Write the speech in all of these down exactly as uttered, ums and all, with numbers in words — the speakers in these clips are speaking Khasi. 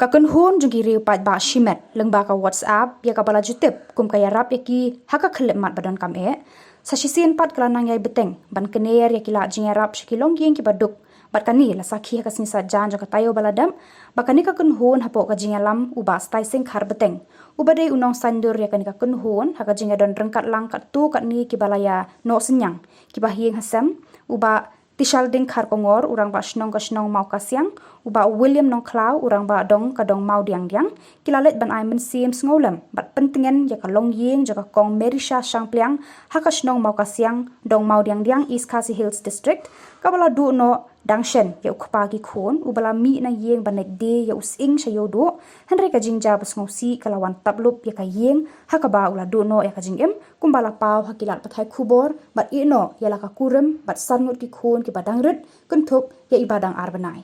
Ka kynhun jong ki riew paidbah shimet lyngba ka WhatsApp ïa kaba la ju tip kum ka ïarap ïa ki ha ka khyllipmat ba donkam eh, sa shisien pat ka la nang ïai bteng ban kner ïa ki lad jingïarap sha ki longïing kiba duk. Bad kane la sakhi ha ka sngi Saitjaiñ jong ka taïew ba la dep ba kane ka kynhun hapoh ka jingïalam u Bah Staising Kharbteng, uba dei u nongsaiñdur ïa kane ka kynhun, ha ka jingïadon ryngkat lang katto katne kiba la ïa noh synñiang, kiba ha ïing ha sem, u Bah Tishalding Kharkongor, u rangbah shnong ka shnong Mawkasiang, u Bah William Nongkhlaw, u rangbah dong ka dong Mawdiangdiang, ki la leit ban ai mynsiem sngewlem bad pyntngen ïa ka longïing jong ka Kong Merisha Shangpliang ha ka shnong Mawkasiang, dong Mawdiangdiang, East Khasi Hills District, kaba la duh noh dang shen ïa u kpa ki khun, uba la mih na ïing ban leit die ïa u sying sha Ïewduh, hynrei ka jingjia ba sngewsih ka la wan tap lup ïa ka ïing, ha kaba u la duh noh ïa ka jingim, kumba la paw ha ki lad pathai khubor, bad ïeh noh ïa la ka kurim bad san ngut ki khun kiba dang rit, kynthup ïa iba dang ar bnai.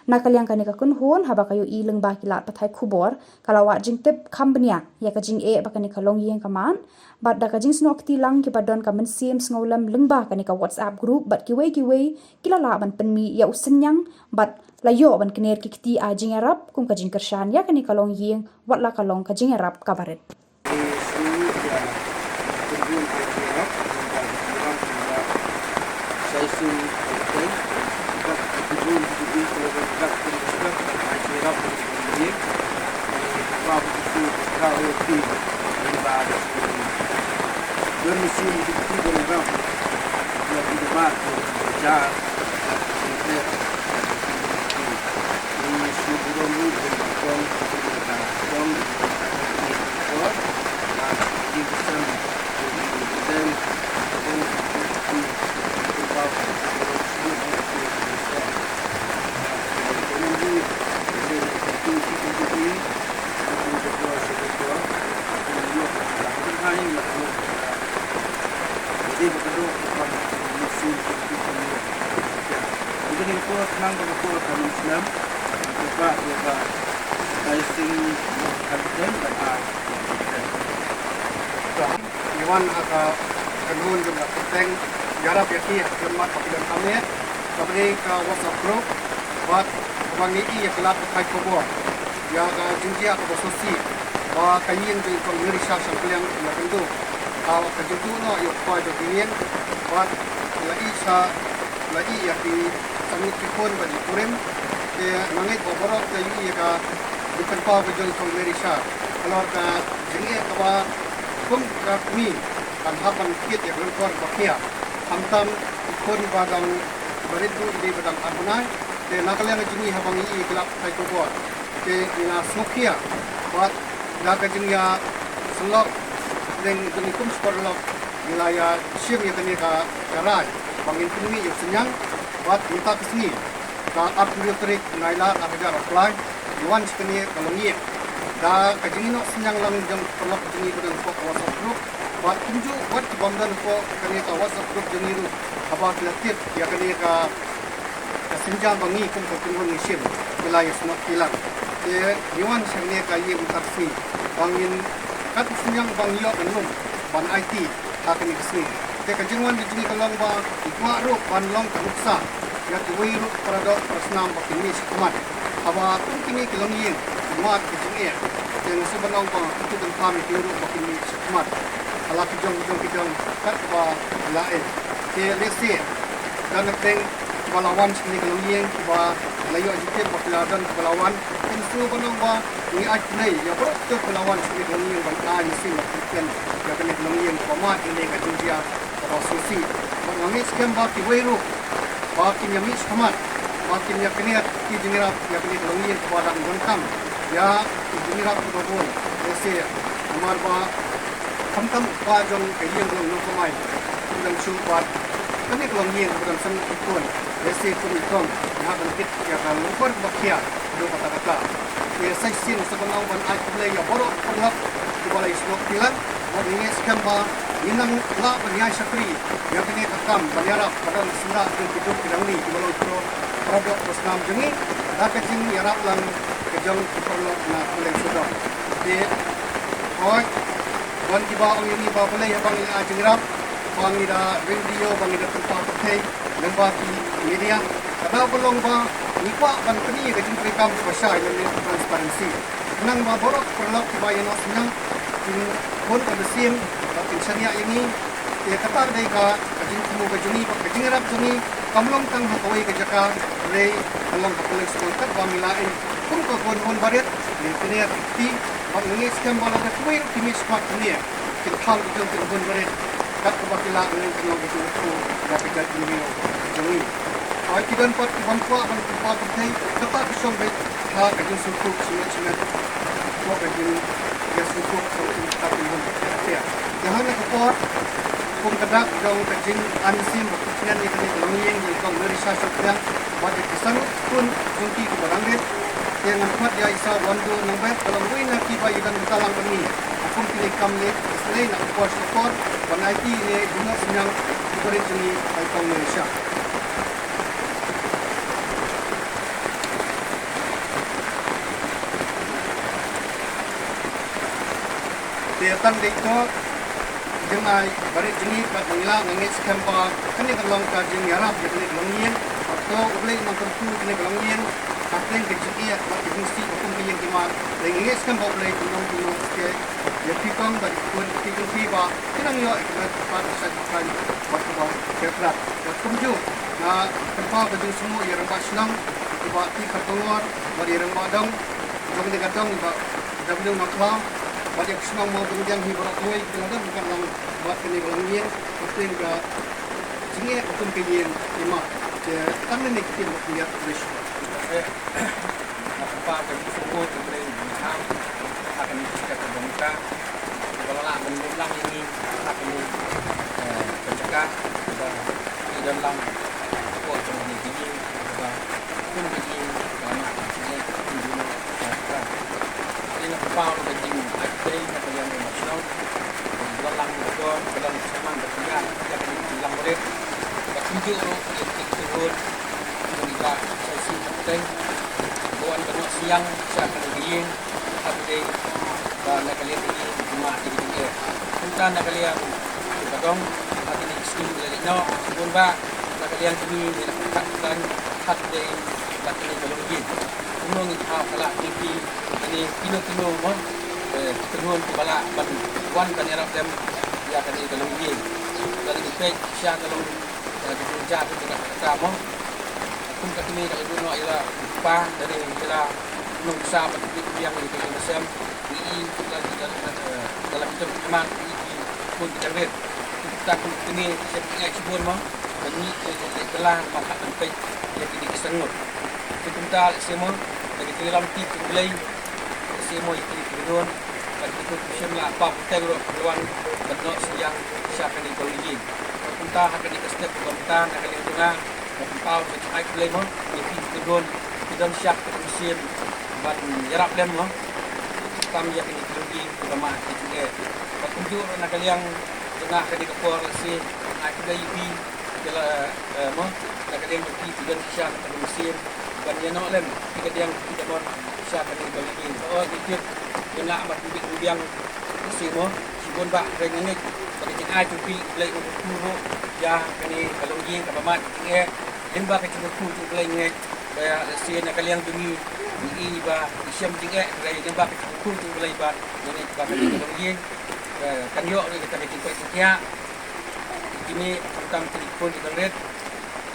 Na ka liang kane ka kynhun, haba ka ïohi lyngba ki lad pathai khubor, ka la wad jingtip kham bniah ïa ka jingeh ba kane ka longïing ka mad, bad da ka jingsnoh kti lang kiba don ka mynsiem sngewlem lyngba kane ka WhatsApp group bad kiwei kiwei, ki la lah ban pynmih ïa u synñiang bad la ïoh ban kner ki kti ai jingïarap kum ka jingkyrshan ïa kane ka longïing, wat la ka long ka jingïarap kaba rit. Ngi wan ha ka kynhun jong ka kyrteng ïarap ïa ki ha ka khyllipmat ba ki donkam eh, kaba dei ka WhatsApp group, bad kaba ngi ïohi ïa ki lad pathai khubor ïa ka jingjia kaba sngewsih ba ka ïing jong i Kong Merisha Shangpliang la kynduh ha ka jingduh noh ïa u kpa jong ka ïing, bad la ïohi sha la ïohi ïa ki san ngut ki khun bad ki kurim. Te nga ngeit ba baroh ka ïohi ïa ka jingpynpaw ka jong i Kong Merisha halor ka jingeh kaba kum ka kmie kan hap ban kit ïa ka lyngkor ba khia. Khamtam ki khun ba dang barit ruh i dei ba dang ar bnai. Te na ka liang ka jong ngi haba ngi ïohi ïa ki lad pathai khubor, te ngi la sngewkhia bad da ka jingïasyllok leng jong ngi kum shi paralok, ngi la ïa shim ïa kane ka rai ba ngin pynmih ïa u synñiang. Bad mynta ka sngi, ka arphew tarik Nailar ar hajar arphew lai, ngi wan sha kane ka longïing da ka jingïehnoh synñiang lang jong ki paralok jong ngi ba don hapoh ka WhatsApp group, bad kumjuh wat ki bym don hapoh kane ka WhatsApp group jong ngi ruh, haba ki la tip ïa kane ka ka synñiang ba ngi kum ka kynhun ngi shim, ki la ïasnoh kti lang. Te ngi wan sha kane ka ïing mynta ka sngi ba ngin kat ka synñiang ba ngi ïoh ban lum ban aiti ha kane ka sngi. Te ka jingwan ka jong ngi ka long ba ngi kwah ruh ban long ka nuksa ïa kiwei ruh para doh para snam ba kin mih shakhmat. Haba kum kine ki longïing ki mad ka jingeh, te nga sngewbha ban ong ba kito ki donkam ïa kiwei ruh ba kin mih shakhmat ha la ki jong ki jong ki jong kat kaba la eh. Te lehse don na pdeng kiba la wan sha kane ka longïing kiba la ïoh jingtip ba ki la don kiba la wan. Te nga sngewbha ban ong ba ngi ai khublei ïa baroh kito kiba la wan sha kane ka longïing ban ai mynsiem bad kyrkieh ïa kane ka longïing kaba mad ïa kane ka jingjia kaba sngewsih. Bad nga ngeit skhem ba kiwei ruh ba kin ïa mih shakhmat, ba kin ïa kner ki jingïarap ïa kane ka longïing kaba dang donkam ïa ki jingïarap kiba bun. Lehse namar ba khamtam u kpa jong ka ïing u long nongkamai, u dang shu bat kane ka longïing kaba dang san ngut ki khun. Lehse kum i Kong ngi hap ban kit ïa ka lyngkor kaba khia haduh katta katta. Te sa shisien nga sngewbha ban ai khublei ïa baroh ki paralok kiba la ïasnoh kti lang. Bad ngi ngeit skhem ba ngin nang lah ban ïai shakri ïa kane ka kam ban ïarap ba don syndah jong ki duk ki rangli kiba long para doh para snam jong ngi da ka jingïarap lang ka jong ki paralok na Puleng Sawdong. Te hooid, don kiba ong ïa ngi ba balei haba ngi la ai jingïarap ba ngi da ring video, ba ngi da pynpaw pyrthei lyngba ki media. Ka daw ka long ba Ngi kwah ban pyni ka jingtrei kam kaba shai lane transparency. Khnang ba baroh ki paralok kiba ïa noh synñiang kin bun ka mynsiem bad kin shaniah ïa ngi. Te kata ka dei ka, ka jingthmu ka jong ngi bad ka jingïarap jong ngi, kam long tang ha kawei ka jaka, hynrei ka long ha kylleng shnong katba ngi la ïeng kum ka khun khun barit, ngi pynïar ki kti bad ngi ngeit skhem ba lada kiwei ruh ki mih shakhmat hangne, kin thaw ki jong ki khun barit kat kaba ki lah, ngi kan long ka jingkyrkhu ïa ka jaitbynriew jong ngi. Hooid, ki don pat ki bym kwah ban pynpaw pynthei, kata ka shong beit ha ka jingsngewthuh shimet shimet. Ka ka jingïasngewthuh ka jong ki khun barit. Te ha kane ka por, kum ka dak jong ka jingai mynsiem ba pynïaid ïa kane ka longïing jong i Kong Mary Shah Shuh Pdiang bad ïa ki san ngut khun jong ki kiba dang rit, te ngan khot ïa i Sir Wando Nongbet, ka long uwei na kiba ïadon bynta lang bad ngi ha kum kine ki kam leh isynei na ka por sha ka por ban aiti ïa i jingnoh synñiang u barit jong ngi, i Kong Mary Shah. Te tang dei to, jong i barit jong ngi, katba ngi lah, nga ngeit skhem ba kane ka long ka jingïarap ïa kane ka longïing. Bad to U Blei un nang kyrkhu ïa kane ka longïing hapdeng ka jingeh bad ka jingsih ba kum ka ïing ka mat. Te nga ngeit skhem ba U Blei un nang pynlong shisha ïa phi Kong bad ïa ki khun ki kynthei ba kin nang ïoh ïa ka met kaba shait ba khlaiñ bad kaba kyrpad. Bad kumjuh nga pynpaw ka jingsngewnguh ïa i Rangbah Shnong, i Bah T Kharkongor, bad ïa i Rangbah Dong jong kane ka dong, i Bah W Nongkhlaw, bad ïa ka shnong Mawbynriew hi baroh kawei, ki la don ryngkat lang bad kane ka longïing hapdeng ka jingeh ba kum ka ïing ka mat. Te tang ne ki ktien ba pynïaid. Nga pynpaw ka jingsngewnguh ïa U Blei uba ha kane ka jingkyrkhu jong ka, ba la lah ban ïoh lang ïa ngi ha kane, eh, ka jaka ba ngi don lang hapoh jong kane ka ïing kaba kum ka ïing ka mat ka jingeh ka jingeh ka jingeh. Nga pynpaw ka jingai khublei na ka liang jong ka shnong ba la lah ban ïoh lang ïa ka shnong ba la lah ban ïoh lang ïa ka jinglang barit. Ba kumjuh ruh ïa ki kynhun jong i Bah Saisim Kharteng ba wan ban noh synñiang sha kane ka ïing, hapdeng ba na ka liang ka ïing ka mat ka jingeh. Kumta na ka liang ka dong, ha kine ki sngi ba la leit noh, shibun bah na ka liang kine ngi la pyrkhat pyrkhat hapdeng ba kane ka longïing. Kumno ngin thaw ka lah jong ki kine kino kino mo, eh, ki kynhun kiba lah ban wan ban ïarap lem ïa kane ka longïing. Lada ngi peit sha ka long, eh, ka jingjia ka jingkata mo. Kum ka kmie ka la ïoh noh ïa la u kpa, lane ïa la u nongksa ba ki biang ïa ka ïing ka sem. Ngi i la, la, la, la, la ki jong ki khynnah, ngi i ki khun ki jong rit. Kumta kum ka kmie ki shem ki ngai shibun mo. Ba ngi i leit kylla namar hap ban peit ïa kine ki san ngut. Te kumta lehse mo, da ka jingïalam ki jong U Blei, lehse mo ïa kine ki kynhun bad ki khun ki shem la paw bteng ruh ki wan ban noh synñiang sha kane ka longïing. Kumta ha kane ka step kaba mynta na ka liang jong nga, nga pynpaw ka jingai khublei mo ïa phi ki kynhun ki don sha ka mynsiem ban ïarap lem mo, khamtam ïa kane ka longïing kaba mat ka jingeh. Bad kumjuh ruh na ka liang jong nga ha kane ka por lehse nga ai khublei ïa phi ki la, eh, mo, na ka liang jong phi ki don shisha ka mynsiem ban ïa noh lem ki kadiang ki kamon sha kane ka longïing. Ba ïa tip ïa nga ma phi bit biang lehse mo. Shibun bah hynrei nga ngeit ba ka jingai jong phi U Blei un kyrkhu ruh ïa kane ka longïing kaba mat ka jingeh. Lyngba ka jingkyrkhu jong U Blei nga ngeit ba lehse na ka liang jong ngi ngi i ba ngi shem jingeh hynrei lyngba ka jingkyrkhu jong U Blei bah nga ngeit ba kane ka longïing, eh, kan ïoh ruh ïa kata ka jingpeit jingkhiah. Kine khamtam kine ki khun ki jong rit,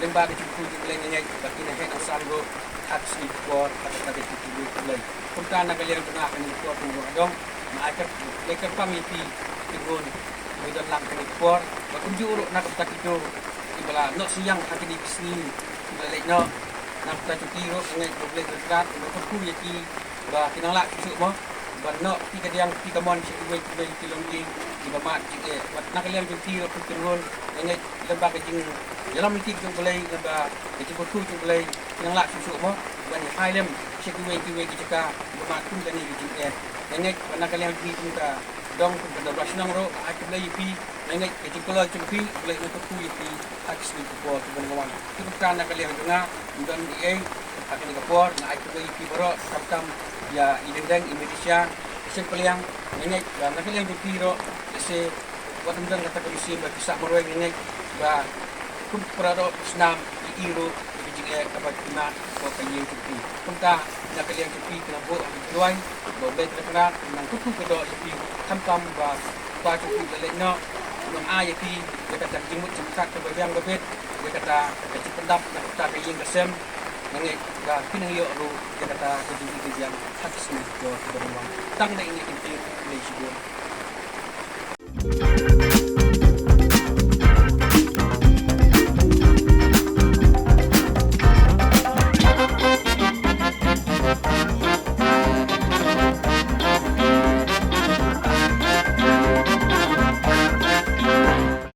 lyngba ka jingkyrkhu jong U Blei nga ngeit ba kin heh nongsan ruh ha ka sngi ka por ha kata ka jingkyrkhu jong U Blei. Kumta na ka liang jong nga ha kane ka por kaba nga dang nga ai kyrpang ïa phi ki kynhun kiba don lang kane ka por, bad kumjuh ruh na ka bynta kito kiba la noh synñiang ha kine ki sngi kiba la leit noh. Na ka bynta jong ki ruh nga ngeit ba U Blei u Trai un kyrkhu ïa ki ba kin nang lah shuh shuh mo ban noh ki kadiang ki kamon sha kiwei kiwei ki longïing kiba mad jingeh. Bad na ka liang jong ki ruh ki kynhun nga ngeit lyngba ka jingïalam ïa ki jong U Blei, lyngba ka jingkyrkhu jong U Blei kin nang lah shuh shuh mo ban ïa hai lem sha kiwei kiwei ki jaka kiba mad kum kane ka jingeh. Nga ngeit ba na ka liang jong ki kum ka dong kum ka dong ba shnong ruh nga ai khublei ïa phi. Nga ngeit ka jingkloi jong phi U Blei un kyrkhu ïa phi ha ki sngi ki por kiban wan. Te kumta na ka liang jong nga ym don ei ei ha kane ka por, nga ai khublei ïa phi baroh, khamtam ïa i Lyngdeng, i Malaysia, ka seng Pylliang. Nga ngeit ba na ka liang jong phi ruh lehse wat ym don kata ka mynsiem ba phi sah marwei, nga ngeit ba kum para doh snam i i ruh ïa ka eh, kaba kina ko ka ïing jong phi. Kumta na ka liang jong phi kina bo ha ki duwai, ba U Blei Trai Kynrad un nang kyrkhu kyrdoh ïa phi, khamtam ba ba jong phi ba leit noh, un nang ai ïa phi ïa kata ka jingmut jingpyrkhat kaba biang ba bit, ïa kata ka jingpyndap na kata ka ïing ka sem. Nga ngeit ba phin nang ïoh ruh ïa kata ka jingim ka jingim ha ki sngi kiba dang wan. Tang da ine i kynti, khublei shibun.